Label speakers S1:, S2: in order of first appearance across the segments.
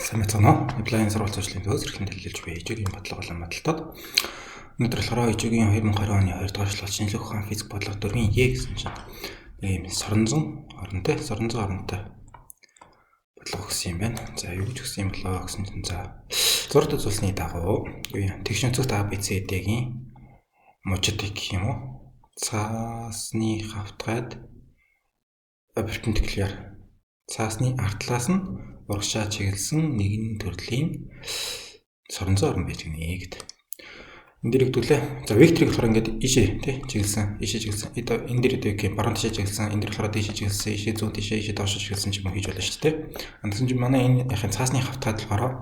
S1: Сайн байцгаана уу? Apply-ын сургалт зуршлын төвөөс эрхэм төлөөлж буй ИЖ-ийн бодлого болон бодолтод. Өнөөдөр болохоор ИЖ-ийн 2020 оны 2 дугаар жилийн шинжлэх ухаан физик бодлого 4-ийн Е гэсэн чинь нэг юм соронзон оронтой, соронзон оронтой бодлого өгсөн юм байна. За юу гэж өгсөн юм болоо гэсэн чинь за зураг үзүүлсний дагуу юу юм тэгш өнцөгт А Б С Д-гийн мужид гэх юм уу? Цаасны хавтгайд перпендикуляр цаасны ард талаас нь урагшаа чиглэсэн нэгэн төрлийн соронзон орон байж гинэ гэд. Энэ дээр хэвдүүлээ. За векторыг болохоор ингээд ийшээ тий чиглэсэн, ийшээ чиглэсэн. Энэ дээр одоо гэх юм баруун тишээ чиглэсэн, энэ дээр болохоор дээшээ чиглэсэн, ийшээ зүүн тишээ, ийшээ доош чиглэсэн ч юм уу хийж болно шүү дээ. Тэгсэн чинь манай энэ яхин цаасны хавтгайд болохоор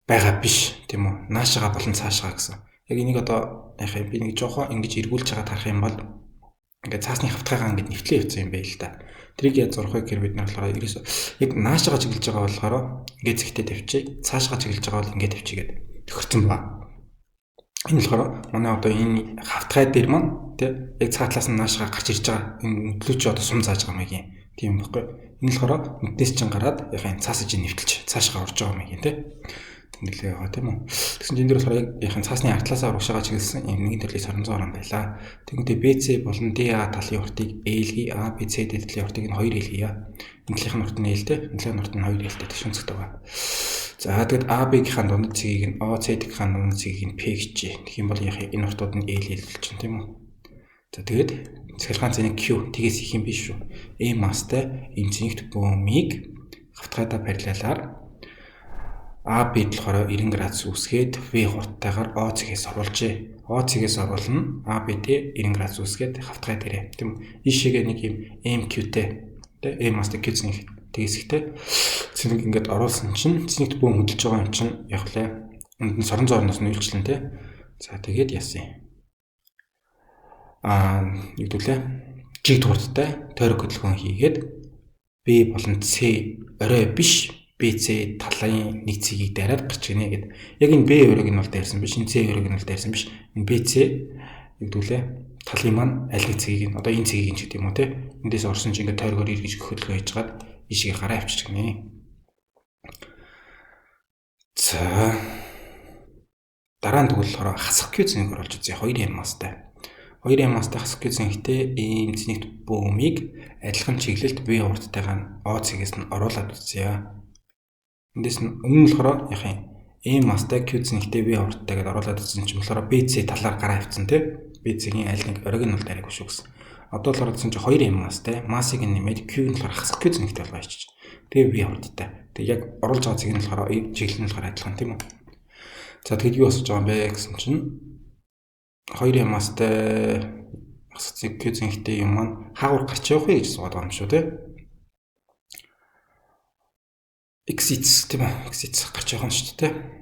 S1: байгаа биш тийм үү? Наашаага болон цаашаага гэсэн. Яг энийг одоо яхин би нэг жоохон ингэж эргүүлж байгаа тарах юм бол ингээд цаасны хавтгайгаа ингээд нэвтлээ явцсан юм байл л та. Тэрийг яаж зурх вэ гэхээр бид нар болохоор ерөөсөө яг наашаага чиглэж байгаа болохоор ингээд зэгтээ тавьчих, цаашгаа чиглэж байгаа бол ингээд тавьчих гээд тохирсон ба. Энэ болохоор манай одоо энэ хавтгай дээр маань тий яг цаа талаас нь наашаага гарч ирж байгаа энэ хөдлөөч одоо сум зааж байгаа маягийн тийм байхгүй. Энэ болохоор нүднээс чинь гараад яг энэ цаасаж нэвтэлж цаашгаа орж байгаа маягийн тий тэмдэглээ байгаа тийм үү. Тэгсэн чинь энэ дээр болохоор яг яхан цаасны ард талаасаа урагшаага чиглэсэн ийм нэгэн төрлийн соронзон орон байлаа. Тэгмүүдээ BC болон DA талын уртыг L-ий, A, B, C, D талын уртыг нь 2 L-ий. Энэ талынх нь урт нь L те, энэ талын урт нь 2 L-тэй тэгш өнцөгтэй байгаа. За тэгэд AB-ийн дунд цэгийг нь O, C-ийн дунд цэгийг нь P гэжээ. Тэгэх юм бол яг энэ уртууд нь L L болчихно тийм үү. За тэгээд цахилгаан цэнийг Q тгээс их юм биш шүү. M масстай M цэнэгт бөөмийг хавтгайдаа параллелаар А Б болохоор 90 градус үүсгээд В хурдтайгаар О цэгээс оруулжээ. О цэгээс оруулна. А Б Д 90 градус үүсгээд хавтгай дээрээ. Тийм үү? Ийшээгээ нэг юм MQ-тэй тэ M масстай Q цэнийг тгийсгтэй цэнийг ингээд оруулсан чинь цэнэгт бөөн хөдөлж байгаа юм чинь яг лээ. Энд нь сорон зоорноос нь үйлчлэн тэ. За тэгээд яасан юм. Аа юу гэвэл жигд хурдтай тойрог хөдөлгөөн хийгээд B болон C орой биш BC талын нэг цэгийг дараад гарч ирнэ гэд. Яг энэ B өрөөг нь бол дайрсан биш, энэ C өрөөг нь бол дайрсан биш. Энэ BC нэгдүүлээ талын маань аль нэг цэгийг нь одоо энэ цэгийг нь ч гэдэг юм уу те. Эндээс орсон чинь ингээд тойргоор эргэж хөдөлгөөн хийж хагаад ийшээ гараа авчиж гинэ. За дараа нь тэгвэл болохоор хасах Q цэнийг оруулж үзье. 2 M масстай. 2 M масстай хасах Q цэнэгтэй ийм цэнэгт бөөмийг адилхан чиглэлд V урттайгаа нь O цэгээс нь оруулаад үзье. Эндээс нь өмнө нь болохоор яг юм M масстай Q цэнэгтэй V хурдтай гэдээ оруулаад үзсэн чинь болохоор BC талаар гараа авцсан тий. BC-ийн аль нэг ориг нь бол дайраагүй шүү гэсэн. Одоо болохоор үзсэн чинь 2 M масстай массыг нь нэмээд Q нь болохоор хасах Q цэнэгтэй болгоо хийчих. Тэгээ V хурдтай. Тэгээ яг оруулж байгаа цэг нь болохоор чиглэл нь болохоор адилхан тийм үү. За тэгэд юу асууж байгаа юм бэ гэсэн чинь 2 M масстай хасах Q цэнэгтэй юм маань хаагур гарч явах вэ гэж асуугаад байгаа юм шүү тий. Exits тийм үү? Exits гарч явах нь шүү дээ.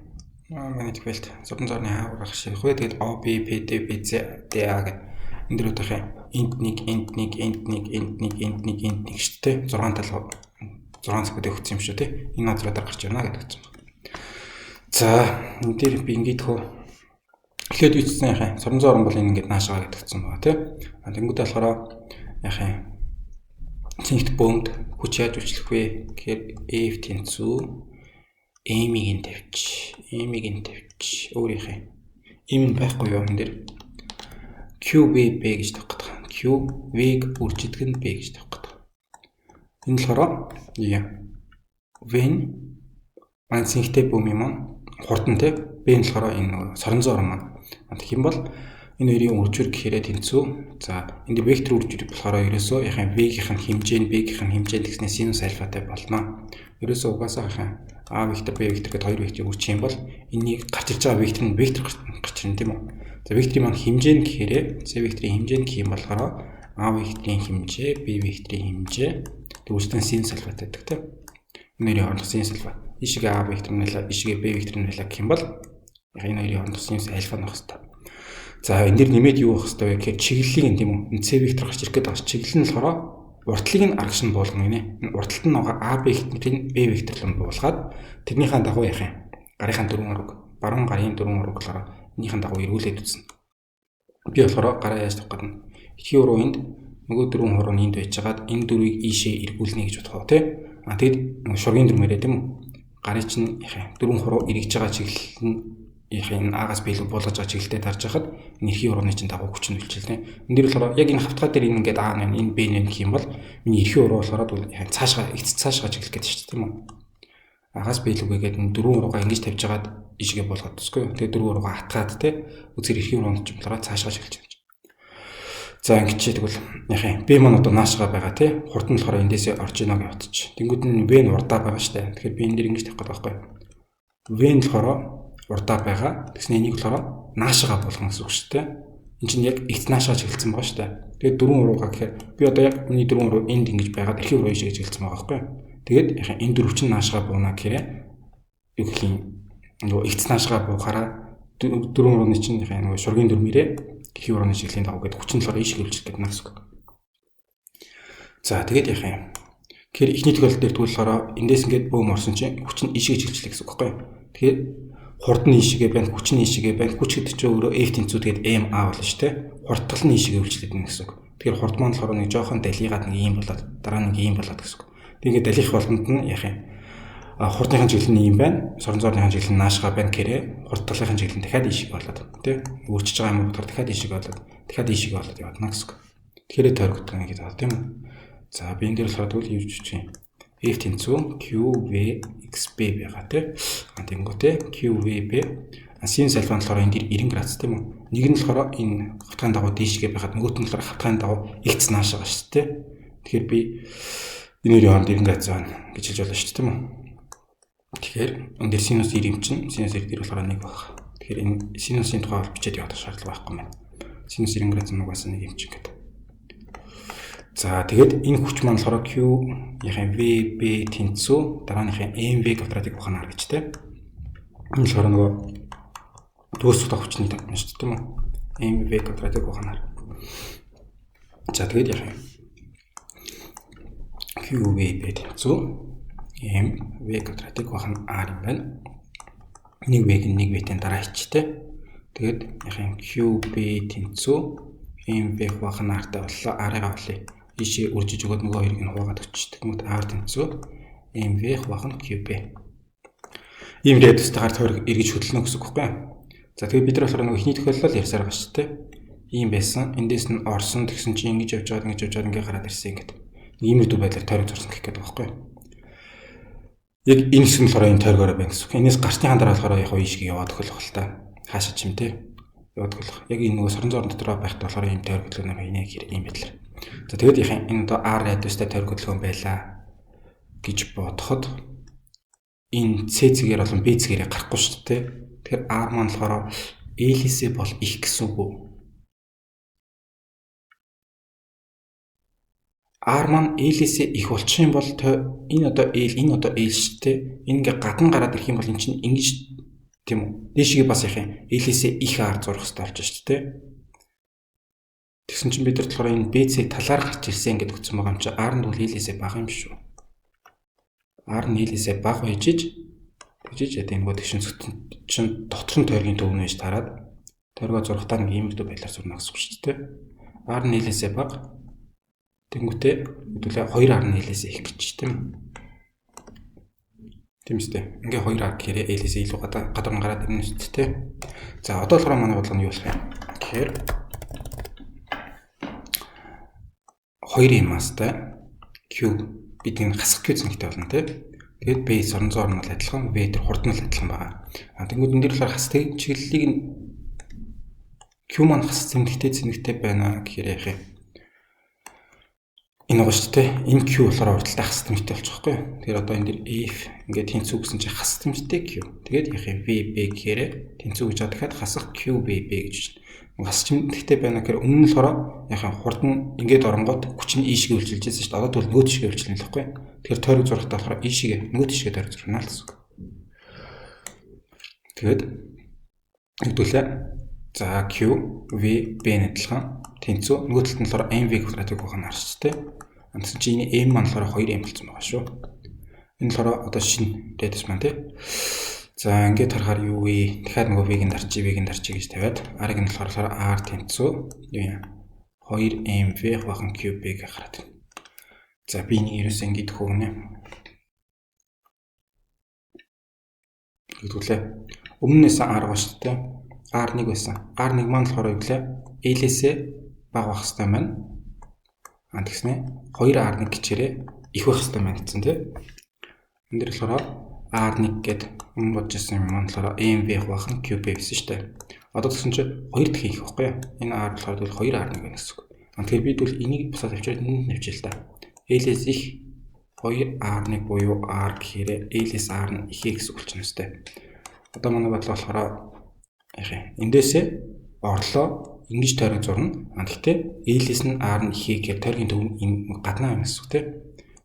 S1: Magnetic field зурдан зоорны хаагур гарах шиг вэ. Тэгээд O B P D B C D A гэдэг энэ дэр удах юм. Энд нэг, энд нэг, энд нэг, энд нэг, энд нэг, энд нэг шүү дээ. 6 тал 6 цэгүүд өгсөн юм шүү дээ. Энэ газруудаар гарч явна гэдэг өгсөн байна. За энэ дээр би ингээд хөө эхлээд юу хийсэн яхаа. Сорон зоорон бол энэ ингээд наашгаа гэдэг өгсөн байгаа тий. А тэнгуүдээ болохоор яхаа цэнэгт бөөмд хүч яаж үйлчлэх вэ гэхээр F тэнцүү M-ийг нь тавьч, M-ийг нь тавьч. Өөрийнх юм. M нь байхгүй юу энэ дээр. Q V B гэж тавих гэдэг. Q V-г үржидэг нь B гэж тавих гэдэг. Энэ болохоор яа. V нь маань цэнэгтэй бөөм юм маань хурдан те. B нь болохоор энэ сорон зоорон маань. Тэгэх юм бол энэ хоёрын үржвэр гэхээрээ тэнцүү. За энэ вектор үржвэр болохоор ерөөсөө яхаа V-гийнх нь хэмжээ нь B-гийнх нь хэмжээ тэгснээр синус альфатай болно. Ерөөсөө угаасаа яхаа А вектор B вектор гэдээ хоёр векторыг үржих юм бол энэний гарч ирж байгаа вектор нь вектор гарч ирнэ тийм үү. За векторын маань хэмжээ нь гэхээрээ C векторын хэмжээ нь гэх юм болохоор А векторын хэмжээ, B векторын хэмжээ тэгвэл синус альфатай гэдэг тийм. Энэ хоёрын хоорондох синус альфа. Ийшээ А вектор нь байлаа, ийшээ B вектор нь байлаа гэх юм бол энэ хоёрын хоорондох синус альфа нөх хэвээр. За энэ дэр нэмээд юу байх хэвээр вэ гэхээр чиглэлийг нь тийм үү? Энэ C вектор гарч ирэх гээд байгаа чиглэл нь болохоор уртлыг нь аргаш нь буулгана гинэ. Энэ урталт нь байгаа А векторыг B вектор руу буулгаад тэрнийхээ дагуу яах юм? Гарынхаа дөрвөн ураг, баруун гарын дөрвөн ураг болохоор энийхэн дагуу эргүүлээд үзнэ. Би болохоор гараа яаж тавих гэдэг нь эхийн уруу энд нөгөө дөрвөн хуруу нь энд байжгаад энэ дөрвийг ийшээ эргүүлнэ гэж бодох тий. А тэгэд шургийн дүрмээрээ тийм үү? Гарын чинь дөрвөн хуруу эргэж байгаа чиглэл нь энэ А-гаас Б рүү буулгаж байгаа чиглэлтэй дарж байхад энэ эрхийн урууны чинь дагуу хүч нь үйлчилнэ. Энэ дээр болохоор яг энэ хавтгай дээр энэ ингээд А нэ энэ Б нэ гэх юм бол миний эрхийн уруу болохоор цаашгаа эц цаашгаа чиглэх гэдэг шүү дээ, тийм үү? А-гаас Б рүү гээд энэ дөрвөн уруугаа ингэж тавьж хагаад ийшээ буулгаад төсгүй. Тэгээ дөрвөн уруугаа атгаад те үзэр эрхийн уруунд чинь болохоор цаашгаа чиглэж байна. За ингэж тэгвэл яг юм Б маань одоо наашгаа байгаа тий. Хурд нь болохоор эндээсээ орж ийнө гэж бодчих. Тэнгүүд нь В нь урдаа байгаа штэ. Тэгэхээр би энэ дэр ингэж тавих гэдэг байхгүй. В нь болохоор урдаа байгаа. Тэгснэ энийг болохоор наашгаа болгоно гэсэн үг шүү дээ. Энд чинь яг эц наашгаа чиглэсэн байгаа шүү дээ. Тэгээд дөрвөн уруугаа гэхээр би одоо яг миний дөрвөн уруу энд ингэж байгаад эрхийн уруу ийшээ чиглэсэн байгаа байхгүй. Тэгээд яг энэ дөрөв чинь наашгаа бууна гэхээр юу гэх юм нөгөө эц наашгаа буухаараа дөрвөн урууны чинь яг нөгөө шургийн дөрмөрээ эрхийн урууны чиглэлийн дагуу гэдэг хүчин болохоор ийшээ хөвлөж гэдэг гэсэн үг. За тэгээд яг юм. Тэгэхээр эхний тохиолдол дээр тэгвэл болохоор эндээс ингээд бөөм орсон чинь хүч нь ийшээ чиглэлээ гэсэн үг байхгүй. Тэгэхээр хурд нь ийшээгээ байна, хүч нь ийшээгээ байна. Хүч гэдэг чинь өөрөө F тэнцүү тэгээд MA болно шүү дээ. Хурдтал нь ийшээгээ хөвлөж гэдэг гэсэн үг. Тэгэхээр хурд маань болохоор нэг жоохон далигаад нэг ийм болоод дараа нэг ийм болоод гэсэн үг. Тэгээд ингээд далих боломд нь яг юм. Хурдныхын чиглэл нь ийм байна. Сорон зоорныхын чиглэл нь наашгаа байна гэхээр хурдталынхын чиглэл нь дахиад ийшээ болоод тий. Өөрчилж байгаа юм бодохоор дахиад ийшээ болоод дахиад ийшээ болоод явна гэсэн үг. Тэгэхээр тойрогдох нэг гэдэг тийм үү? За би энэ дээр болохоор тэгвэл юу гэж юм? F тэнцүү Q V X B байгаа тий. Тэнгүүтээ Q V B синус альфа нь болохоор энэ дээр 90 градус тийм үү? Нэг нь болохоор энэ хавтгайн дагуу дийшгээ байхад нөгөөт нь болохоор хавтгайн дагуу X нааш байгаа шүү дээ. Тэгэхээр би энэ хоёрын хооронд 90 градус байна гэж хэлж болно шүү дээ, тийм үү? Тэгэхээр энэ дээр синус 90 юм чинь синус 90 дээр болохоор 1 баг. Тэгэхээр энэ синусын тухай бол бичээд явах шаардлага байхгүй байна. Синус 90 градус нь угаасаа 1 юм чинь гэдэг. За тэгээд энэ хүч маань болохоор Q яхаа V B тэнцүү дарааныхын MV квадратыг ухаанаар гэж те. Энэ болохоор нөгөө дөөсөх хүчний тань шүү дээ, тийм үү? MV квадратыг ухаанаар. За тэгээд яхаа Q V B тэнцүү M V квадратыг ухаан R юм байна. Нэг V-г нэг V-тэй дараа хичтэй. Тэгээд яхаа Q B тэнцүү M V хуваах нь R-тай боллоо. R-ыг авлаа. Ийшээ үржиж өгөөд нөгөө хоёрыг нь хуваагаад өччих. Тэгмэд R тэнцүү MV хуваах нь QB. Ийм радиустайгаар тойрог эргэж хөдлөнө гэсэн үг байхгүй юу? За тэгээд бид нар болохоор нөгөө эхний тохиолдол ярьсаар байгаа шүү дээ. Ийм байсан. Эндээс нь орсон тэгсэн чинь ингэж явж байгаад ингэж явж байгаад ингэ гараад ирсэн ингээд. Ийм рүү байдлаар тойрог зурсан гэх гээд байгаа байхгүй юу? Яг энэ хэсэг нь болохоор энэ тойрогоороо байна гэсэн үг. Энээс гарсныхаа дараа болохоор яг ийшээ яваад өгөх л та. Хаашаа ч юм те. Яваад өгөх. Яг энэ нөгөө сорон зорон дотор байхад болохоор ийм тойрог хөдөлгөөн нэр хийх ийм байдлаар. За тэгээд яг энэ одоо R радиустай тойрог хөдөлгөөн байлаа гэж бодоход энэ C цэгээр болон B цэгээрээ гарахгүй шүү дээ. Тэгэхээр R маань болохоор L-ээсээ бол их гэсэн үг үү? R маань L-ээсээ их болчих юм бол энэ одоо L, энэ одоо L шүү дээ. Энэ ингээ гадна гараад ирэх юм бол энэ чинь ингэж тийм үү? Дээшгээ бас яах юм? L-ээсээ их R зурах хэрэгтэй болж шүү дээ. Тэгсэн чинь бид нар болохоор энэ BC талаар гарч ирсэн гэдээ өгсөн байгаа юм чи R нь бол L-ээсээ бага юм шүү. R нь L-ээсээ бага байж иж тэгжиж яа нөгөө тэгшин чинь дотор нь тойргийн төв нь байж тараад тойргоо зурхтаа нэг иймэрхүү байдлаар зурна гэсэн үг шүү дээ. R нь L-ээсээ бага. Тэнгүүтээ хэдүүлээ 2R нь L-ээсээ их гэж тийм үү? Тийм үстэй. Ингээ 2R гэхээр L-ээсээ илүү гадуур нь гараад ирнэ шүү дээ. За одоо болохоор манай бодлого нь юу болох юм? Тэгэхээр 2 M-астай Q бид энэ хасах Q зэнхтэй болно тий. Тэгээд B сорон зоор нь бол адилхан, V тэр хурд нь л адилхан байгаа. А тэнгууд энэ дэр болохоор хас чиглэлийг нь Q маань хас зэмлэгтэй байна гэхээр яах юм? Энэ байгаа шүү дээ. Энэ Q болохоор урдталтай хас тэмдэгтэй болчих واخгүй. Тэгэхээр одоо энэ дэр F ингээд тэнцүү гэсэн чинь хас тэмдэгтэй Q. Тэгээд яах юм? V B гэхээр тэнцүү гэж байгаа. Дахиад хасах Q B B гэж байна. Хас тэмдэгтэй байна гэхээр өмнө нь болохоор яах юм? Хурд нь ингээд оронгууд хүч нь ийшээ үйлчилж байсан шүү дээ. Одоо тэгвэл нөгөө тийшээ үйлчилнэ л байхгүй. Тэгэхээр тойрог зурхтаа болохоор ийшээ нөгөө тийшээ тойрог зурна л гэсэн үг. Тэгээд хэдүүлээ. За Q V B нь адилхан тэнцүү. Нөгөө талд нь болохоор MV квадратыг ухаан харч тээ. Тэгсэн чинь энэ M маань болохоор 2M болсон байгаа шүү. Энэ болохоор одоо шинэ радиус маань тий. За ингээд харахаар юу вэ? Дахиад нөгөө V-г нь дарчи, V-г нь дарчи гэж тавиад R-ыг нь болохоор R тэнцүү юу юм? 2MV хувахан QB гэж гараад ирнэ. За би энийг ерөөсөө ингэж хөөгнө. Хэдүүлээ. Өмнөөс R ба шүү дээ. R1 байсан. R1 маань болохоор юу гэлээ? L-ээсээ бага байх хэрэгтэй байна. А тэгснэ 2R1 гэчээрээ их байх хэрэгтэй байна гэсэн тий. Энд дэр болохоор R1 гэд өмнө бодож ирсэн юм маань болохоор MV хуваах нь QB байсан шүү дээ. Одоо тэгсэн чинь 2 дахин их байхгүй юу? Энэ R болохоор тэгвэл 2R1 гэнэ гэсэн үг. Тэгэхээр бид бол энийг бусаад авчираад энд нэвчээ л та. L-ээс их 2R1 буюу R гэхээр L-ээс R нь ихээ гэсэн үг болчихно өстэй. Одоо манай бодлого болохоор яах юм? Эндээсээ орлоо ингэж тойрог зурна. А гэхдээ L-ээс нь R нь ихээ гэхээр тойргийн төв энэ гаднаа юм гэсэн үг тий.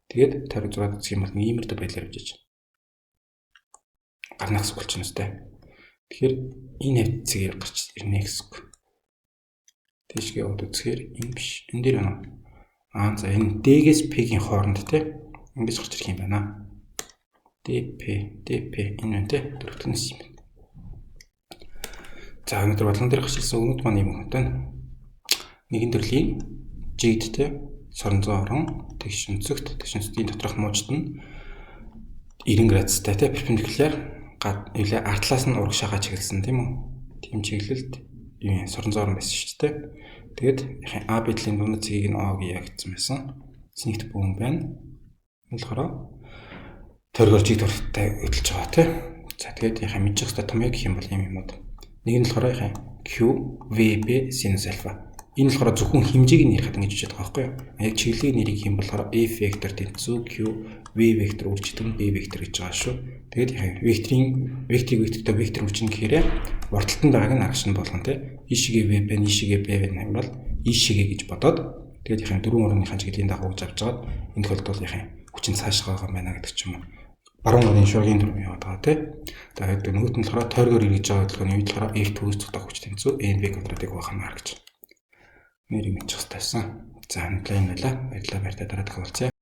S1: Тэгээд тойрог зураад үзэх юм бол иймэрдүү байдлаар явж иж гарна гэсэн үг болчихно өстэй. Тэгэхээр энэ хавцгаар гарч ирнэ гэсэн үг. Тийшгээ яваад үзэхээр энэ биш. Энэ дээр байна уу? Аа за энэ D-гээс P-гийн хооронд тий ингэж гарч ирэх юм байна. D P D P энэ байна тий дөрөвдөнөөс юм байна. За өнөөдөр бодлон дээр гарч ирсэн өгнөд маань юм байна. Нэгэн төрлийн жигдтэй сорон зон орон тэгш өнцөгт тэгш өнцгийн доторх муужид нь 90 градустай тий перпендикуляр гад юу лээ артлаас нь урагшаага чиглэсэн тийм үү? Тийм чиглэлд юм сорон зон орон байсан шүү дээ. Тэгээд А Б талын дунд цэгийг нь О гэж ягдсан байсан. Цэнэгт бүүн байна. Энэ болохоор тойргоор жиг дуртай хөдөлж байгаа тий. За тэгээд яхаа мэдчих хэвээр томьёо гэх юм бол ийм юмуд. Нэг нь болохоор яхаа Q V B синус альфа. Энэ болохоор зөвхөн хэмжээг нь ярихад ингэж бичээд байгаа байхгүй юу? Яг чиглэлийн нэрийг юм болохоор F вектор тэнцүү Q V вектор үржигдэн B вектор гэж байгаа шүү. Тэгээд яхаа векторын векторыг вектортой вектор үржинэ гэхээр урталтан байгааг нь аргашна болгон тий. Ийшээгээ V байна, ийшээгээ B байна юм бол ийшээгээ гэж бодоод тэгээд яхаа дөрвөн өрөөний чиглэлийн дагуу гэж авч жагаад энэ тохиолдолд яхаа хүчин цаашгаа байгаа юм байна гэдэг ч юм уу. Баруун гарын шургийн дүрм яваад байгаа тий. За тэгээд нөгөөт нь болохоор тойргоор эргэж байгаа хөдөлгөөний үед болохоор F төгс цутах хүч тэнцүү MV квадратыг байх нь гэж. Нэрийг мэдчих хэрэгтэй байсан. За өнөөдөр энэ байлаа. Баярлалаа, баяртай дараа дахин уулзъя.